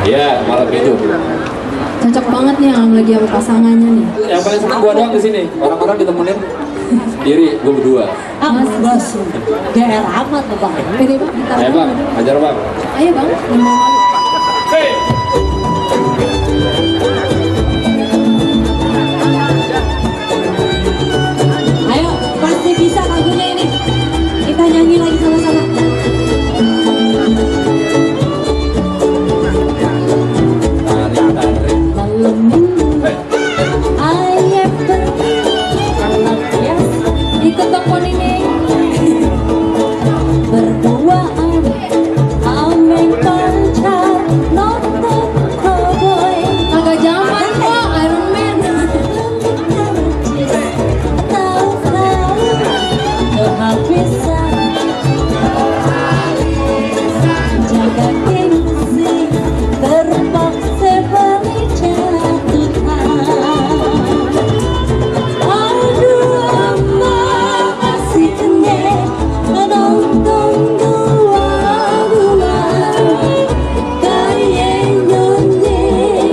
Iya, malam itu. Cocok banget nih yang lagi sama pasangannya nih. Yang paling seneng gua doang di sini. Orang-orang ditemenin sendiri, gua berdua. Mas bos, GR amat loh bang. Pede bang, gitar. Ayo bang, ajar bang. Ayo bang, yang mau malu. Ayo, pasti bisa lagunya ini. Kita nyanyi lagi sama-sama. Tarik-tarik. Malam minggu, ayah pergi anak biasa. Ikut dong Poni nih. Berduaan, ame pacar, nonton cowboy. Agak zaman kok, Iron Man. Tahu-tahu kehabisan. Jaga gengsi, terpaksa balik jatuhan. Aduh amat asiknya menonton dua-dua, kayak nyanyi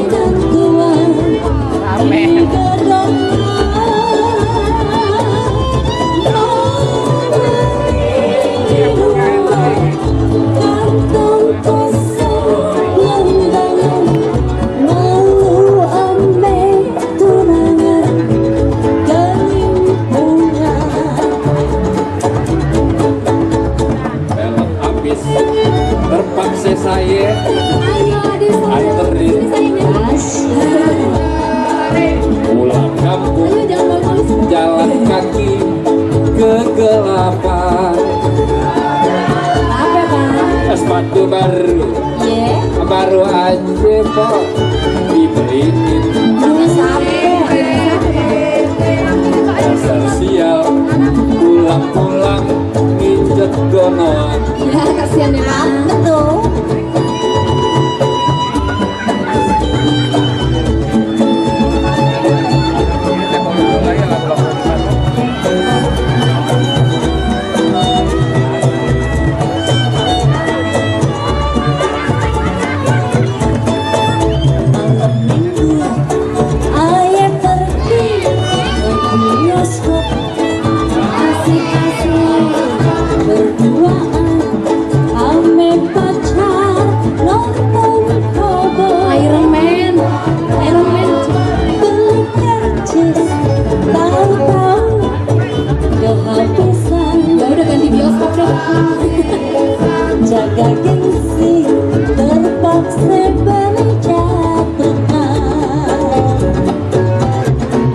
dan tuan di gedung. Kantong kosong landangan, malu ame tunangan kelimpungan. Belok habis. Terpaksa saya Ayo adik saya. anterin pulang kampung. Ayo jangan malu-malu. Jalan kaki kegelapan. Apa bang? Sepatu baru, baru aja kok dibeliin. Punya sampo. Dasar sial, pulang-pulang nginjek gonoan. Ya kasihan ya bang. Betul. Malam minggu, ayah pergi ke bioskop. Asik-asik berduaan, ame pacar, nonton cowboy. Iron Man. Iron Man. Beli karcis, tahu-tahu kehabisan. Ya udah ganti bioskop dong. Jaga gengsi, terpaksa balik jatuhan.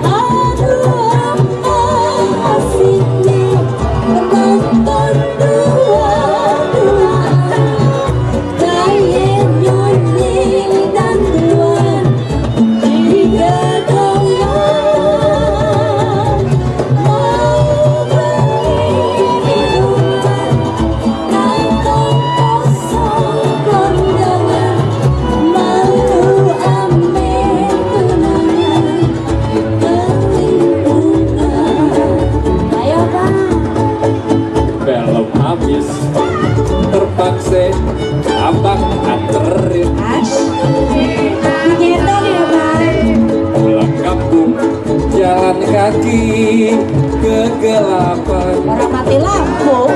Aduh asiknya menonton dua-dua, kayak nyanyi dan tuan di gedongan. Mau beli minuman, kantong kosong kondangan, malu ame tunangan kelimpungan. Ayo bang. Belum habis, terpaksa abang anterin Digendong ya bang. pulang kampung. Jalan kaki kegelapan. Orang mati lampu.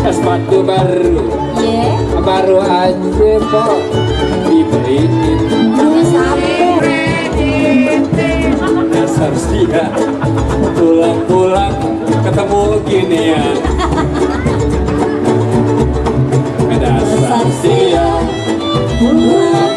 Sepatu baru, baru aja kok dibeliin. Punya sampo. Dasar sia, pulang-pulang ketemu ginian. Dasar sia, Pulang